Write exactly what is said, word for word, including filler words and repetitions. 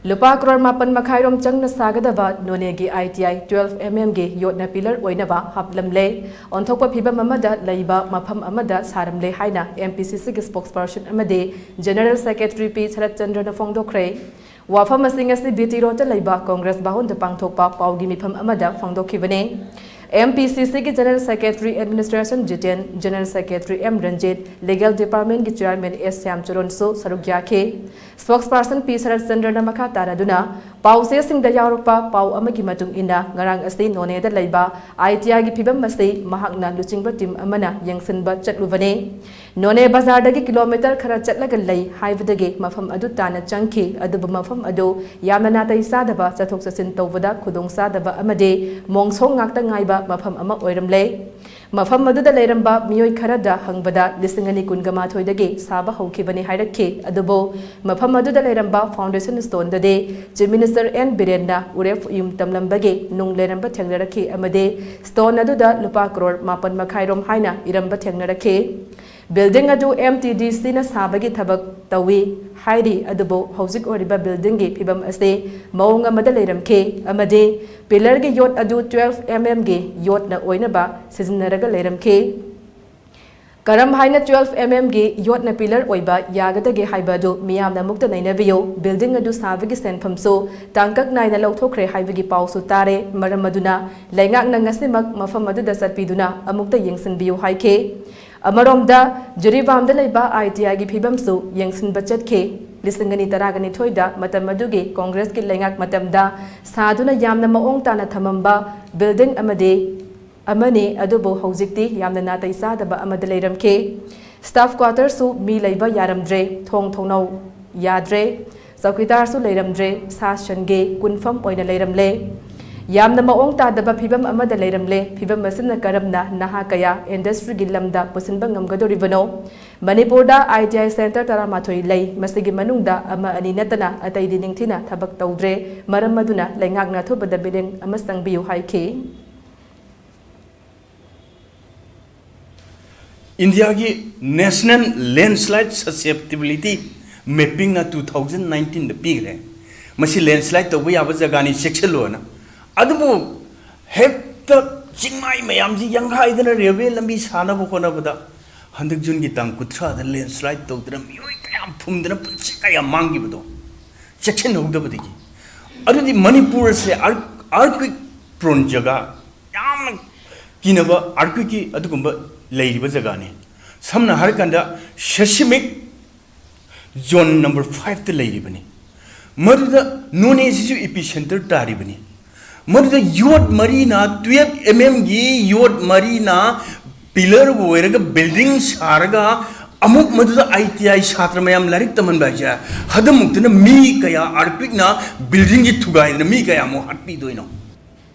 ꯂꯨꯄꯥ ꯀ꯭ꯔꯣꯔ ꯃꯥꯄꯟ ꯃꯈꯥꯏꯔꯣꯝ ꯆꯪꯅ ꯁꯥꯒꯗꯕ ꯅꯣꯅꯦꯒꯤ ITI twelve mmꯒꯤ ꯌꯣꯠꯅ ꯄꯤꯂꯔ ꯑꯣꯏꯅꯕ ꯍꯥꯞꯂꯝꯂꯦ꯫ ꯑꯣꯟꯊꯣꯛꯄ ꯐꯤꯕꯝ ꯑꯃꯗ ꯂꯩꯕ ꯃꯐꯝ ꯑꯃꯗ ꯁꯥꯔꯝꯂꯦ ꯍꯥꯏꯅ MPCCꯒꯤ spokesperson ꯑꯃꯗꯤ General Secretary P ꯁꯔꯠ ꯆꯟꯗ꯭ꯔꯅ ꯐꯣꯡꯗꯣꯛꯈ꯭ꯔꯦ꯫ ꯋꯥꯐꯝ ꯑꯁꯤ ꯉꯁꯤ BT Roadꯇ ꯂꯩꯕ Congress ꯚꯋꯟꯗ ꯄꯥꯡꯊꯣꯛꯄ ꯄꯥꯎꯒꯤ ꯃꯤꯐꯝ ꯑꯃꯗ ꯐꯣꯡꯗꯣꯛꯈꯤꯕꯅꯤ꯫ MPCCꯒꯤ General Secretary Administration Jiten, General Secretary M Ranjit, Legal Departmentꯀꯤ Chairman S ꯁ꯭ꯌꯥꯝꯆꯔꯟꯁꯨ ꯁꯔꯨꯛ ꯌꯥꯈꯤ꯫ Spokesperson P ꯁꯔꯠ ꯆꯟꯗ꯭ꯔꯅ ꯃꯈꯥ ꯇꯥꯔꯗꯨꯅ, ꯄꯥꯎꯆꯦꯁꯤꯡꯗ ꯌꯥꯎꯔꯛꯄ ꯄꯥꯎ ꯑꯃꯒꯤ ꯃꯇꯨꯡ ꯏꯟꯅ, ꯉꯔꯥꯡ ꯑꯁꯤ ꯅꯣꯅꯦꯗ ꯂꯩꯕ ITIꯒꯤ ꯐꯤꯕꯝ ꯑꯁꯤ ꯃꯍꯥꯛꯅ ꯂꯨꯆꯤꯡꯕ team ꯑꯃꯅ ꯌꯦꯡꯁꯤꯟꯕ ꯆꯠꯂꯨꯕꯅꯤ꯫ ꯅꯣꯅꯦ ꯕꯖꯥꯔꯗꯒꯤ ꯀꯤꯂꯣꯃꯤꯇꯔ ꯈꯔ ꯆꯠꯂꯒ ꯂꯩ ꯍꯥꯏꯕꯗꯒꯤ ꯃꯐꯝ ꯑꯗꯨ ꯇꯥꯟꯅ ꯆꯪꯈꯤ, ꯑꯗꯨꯕꯨ ꯃꯐꯝ ꯑꯗꯨ ꯌꯥꯝꯅ ꯅꯥꯇꯩ ꯆꯥꯗꯕ, ꯆꯠꯊꯣꯛ ꯆꯠꯁꯤꯟ ꯇꯧꯕꯗ ꯈꯨꯗꯣꯡꯆꯥꯗꯕ ꯑꯃꯗꯤ ꯃꯣꯡꯁꯣꯡ ꯉꯥꯛꯇ ꯉꯥꯏꯕ ꯃꯐꯝ ꯑꯃ ꯑꯣꯏꯔꯝꯂꯦ꯫ ꯃꯐꯝ ꯑꯗꯨꯗ ꯂꯩꯔꯝꯕ ꯃꯤꯑꯣꯏ ꯈꯔꯗ ꯍꯪꯕꯗ, ꯂꯤꯁꯤꯡ ꯑꯅꯤ ꯀꯨꯟꯒ ꯃꯥꯊꯣꯏꯗꯒꯤ ꯁꯥꯕ ꯍꯧꯈꯤꯕꯅꯤ ꯍꯥꯏꯔꯛꯈꯤ꯫ ꯑꯗꯨꯕꯨ ꯃꯐꯝ ꯑꯗꯨꯗ ꯂꯩꯔꯝꯕ foundation stoneꯗꯗꯤ Chief Minister N ꯕꯤꯔꯦꯟꯅ ꯎꯔꯦꯞ ꯎꯌꯨꯝ ꯇꯝꯂꯝꯕꯒꯤ ꯅꯨꯡ ꯂꯩꯔꯝꯕ ꯊꯦꯡꯅꯔꯛꯈꯤ ꯑꯃꯗꯤ stone ꯑꯗꯨꯗ ꯂꯨꯄꯥ ꯀ꯭ꯔꯣꯔ ꯃꯥꯄꯟ ꯃꯈꯥꯏꯔꯣꯝ ꯍꯥꯏꯅ ꯏꯔꯝꯕ ꯊꯦꯡꯅꯔꯛꯈꯤ꯫ Building ꯑꯗꯨ MTDCꯅ ꯁꯥꯕꯒꯤ ꯊꯕꯛ ꯇꯧꯏ ꯍꯥꯏꯔꯤ, ꯑꯗꯨꯕꯨ ꯍꯧꯖꯤꯛ ꯑꯣꯏꯔꯤꯕ buildingꯒꯤ ꯐꯤꯕꯝ ꯑꯁꯤ ꯃꯑꯣꯡ ꯑꯃꯗ ꯂꯩꯔꯝꯈꯤ ꯑꯃꯗꯤ pillarꯒꯤ ꯌꯣꯠ ꯑꯗꯨ twelve mmꯒꯤ ꯌꯣꯠꯅ ꯑꯣꯏꯅꯕ ꯁꯤꯖꯤꯟꯅꯔꯒ ꯂꯩꯔꯝꯈꯤ꯫ ꯀꯔꯝ ꯍꯥꯏꯅ twelve mmꯒꯤ ꯌꯣꯠꯅ pillar ꯑꯣꯏꯕ ꯌꯥꯒꯗꯒꯦ ꯍꯥꯏꯕ ꯑꯗꯨ ꯃꯤꯌꯥꯝꯅ ꯑꯃꯨꯛꯇ ꯅꯩꯅꯕꯤꯌꯨ꯫ Building ꯑꯗꯨ ꯁꯥꯕꯒꯤ ꯁꯦꯟꯐꯝꯁꯨ ꯇꯥꯡꯀꯛ ꯅꯥꯏꯅ ꯂꯧꯊꯣꯛꯈ꯭ꯔꯦ ꯍꯥꯏꯕꯒꯤ ꯄꯥꯎꯁꯨ ꯇꯥꯔꯦ꯫ ꯃꯔꯝ ꯑꯗꯨꯅ ꯂꯩꯉꯥꯛꯅ ꯉꯁꯤꯃꯛ ꯃꯐꯝ ꯑꯗꯨꯗ ꯆꯠꯄꯤꯗꯨꯅ ꯑꯃꯨꯛꯇ ꯌꯦꯡꯁꯤꯟꯕꯤꯌꯨ ꯍꯥꯏꯈꯤ꯫ ꯑꯃꯔꯣꯝꯗ, ꯖꯤꯔꯤꯕꯥꯝꯗ ꯂꯩꯕ ITIꯒꯤ ꯐꯤꯕꯝꯁꯨ ꯌꯦꯡꯁꯤꯟꯕ ꯆꯠꯈꯤ꯫ ꯂꯤꯁꯤꯡ ꯑꯅꯤ ꯇꯔꯥꯒ ꯅꯤꯊꯣꯏꯗ ꯃꯇꯝ ꯑꯗꯨꯒꯤ Congressꯀꯤ ꯂꯩꯉꯥꯛ ꯃꯇꯝꯗ ꯁꯥꯗꯨꯅ ꯌꯥꯝꯅ ꯃꯑꯣꯡ ꯇꯥꯅ ꯊꯝꯃꯝꯕ building ꯑꯃꯗꯤ ꯑꯃꯅꯤ, ꯑꯗꯨꯕꯨ ꯍꯧꯖꯤꯛꯇꯤ ꯌꯥꯝꯅ ꯅꯥꯇꯩ ꯆꯥꯗꯕ ꯑꯃꯗ ꯂꯩꯔꯝꯈꯤ꯫ Staff quarterꯁꯨ ꯃꯤ ꯂꯩꯕ ꯌꯥꯔꯝꯗ꯭ꯔꯦ, ꯊꯣꯡ ꯊꯣꯡꯅꯥꯎ ꯌꯥꯗ꯭ꯔꯦ, ꯆꯧꯀꯤꯗꯥꯔꯁꯨ ꯂꯩꯔꯝꯗ꯭ꯔꯦ, ꯁꯥ ꯁꯟꯒꯤ ꯀꯨꯟꯐꯝ ꯑꯣꯏꯅ ꯂꯩꯔꯝꯂꯦ꯫ ꯌꯥꯝꯅ ꯃꯑꯣꯡ ꯇꯥꯗꯕ ꯐꯤꯕꯝ ꯑꯃꯗ ꯂꯩꯔꯝꯂꯦ꯫ ꯐꯤꯕꯝ ꯑꯁꯤꯅ ꯀꯔꯝꯅ ꯅꯍꯥ ꯀꯌꯥ industryꯒꯤ ꯂꯝꯗ ꯄꯨꯁꯤꯟꯕ ꯉꯝꯒꯗꯧꯔꯤꯕꯅꯣ? ꯃꯅꯤꯄꯨꯔꯗ ITI centre ꯇꯔꯥꯃꯥꯊꯣꯏ ꯂꯩ꯫ ꯃꯁꯤꯒꯤ ꯃꯅꯨꯡꯗ ꯑꯃ ꯑꯅꯤ ꯅꯠꯇꯅ ꯑꯇꯩꯗꯤ ꯅꯤꯡꯊꯤꯅ ꯊꯕꯛ ꯇꯧꯗ꯭ꯔꯦ꯫ ꯃꯔꯝ ꯑꯗꯨꯅ ꯂꯩꯉꯥꯛꯅ ꯑꯊꯨꯕꯗ ꯃꯤꯠꯌꯦꯡ ꯑꯃ ꯆꯪꯕꯤꯌꯨ ꯍꯥꯏꯈꯤ꯫ ꯏꯟꯗꯤꯌꯥꯒꯤ National Landslide Susceptibility Mappingꯅ two thousand nineteenꯗ ꯄꯤꯈ꯭ꯔꯦ꯫ ꯃꯁꯤ ꯂꯦꯟꯁ꯭ꯂꯥꯏꯠ ꯇꯧꯕ ꯌꯥꯕ ꯖꯒꯥꯅꯤ, ꯆꯦꯛꯁꯤꯜꯂꯣꯅ꯫ ꯑꯗꯨꯕꯨ ꯍꯦꯛꯇ ꯆꯤꯡꯃꯥꯏ ꯃꯌꯥꯝꯁꯤ ꯌꯥꯡꯈꯥꯏꯗꯅ ꯔꯦꯜꯋꯦ ꯂꯝꯕꯤ ꯁꯥꯅꯕ ꯍꯣꯠꯅꯕꯗ ꯍꯟꯗꯛ ꯖꯨꯟꯒꯤ ꯇꯥꯡ ꯀꯨꯟꯊ꯭ꯔꯥꯗ ꯂꯦꯟꯁ꯭ꯂꯥꯏꯠ ꯇꯧꯗꯅ ꯃꯤꯑꯣꯏ ꯀꯌꯥ ꯐꯨꯝꯗꯅ ꯄꯨꯟꯁꯤ ꯀꯌꯥ ꯃꯥꯡꯈꯤꯕꯗꯣ ꯆꯦꯛꯁꯤꯟꯍꯧꯗꯕꯗꯒꯤ꯫ ꯑꯗꯨꯗꯤ ꯃꯅꯤꯄꯨꯔ ꯑꯁꯦ ꯑꯥꯔ-, ꯑꯥꯔꯊꯀ꯭ꯋꯦꯛ ꯄ꯭ꯔꯣꯟ ꯖꯒꯥ ꯌꯥꯝꯅ ꯀꯤꯅꯕ ꯑꯥꯔꯊꯀ꯭ꯋꯦꯛꯀꯤ ꯑꯗꯨꯒꯨꯝꯕ ꯂꯩꯔꯤꯕ ꯖꯒꯥꯅꯤ꯫ ꯁꯝꯅ ꯍꯥꯏꯔꯀꯥꯟꯗ ꯁꯦꯁꯃꯤꯛ ꯖꯣꯟ ꯅꯝꯕꯔ ꯐꯥꯏꯚꯇ ꯂꯩꯔꯤꯕꯅꯤ꯫ ꯃꯗꯨꯗ ꯅꯣꯅꯦꯁꯤꯁꯨ ꯏꯄꯤ ꯁꯦꯟꯇꯔ ꯇꯥꯔꯤꯕꯅꯤ꯫ ꯃꯗꯨꯗ ꯌꯣꯠ ꯃꯔꯤꯅ, ꯇꯨꯌꯦꯜꯞ ꯑꯦꯝ ꯑꯦꯝꯒꯤ ꯌꯣꯠ ꯃꯔꯤꯅ ꯄꯤꯂꯔ ꯑꯣꯏꯔꯒ ꯕꯤꯜꯗꯤꯡ ꯁꯥꯔꯒ ꯑꯃꯨꯛ ꯃꯗꯨꯗ ꯑꯥꯏ ꯇꯤ ꯑꯥꯏ ꯁꯥꯇ꯭ꯔ ꯃꯌꯥꯝ ꯂꯥꯏꯔꯤꯛ ꯇꯝꯍꯟꯕ ꯍꯥꯏꯁꯦ ꯍꯟꯗꯛꯃꯨꯛꯇꯅ ꯃꯤ ꯀꯌꯥ ꯑꯥꯔꯊꯀ꯭ꯋꯦꯛꯅ ꯕꯤꯜꯗꯤꯡꯁꯤ ꯊꯨꯒꯥꯏꯗꯅ ꯃꯤ ꯀꯌꯥꯃꯨꯛ ꯍꯥꯠꯄꯤꯗꯣꯏꯅꯣ?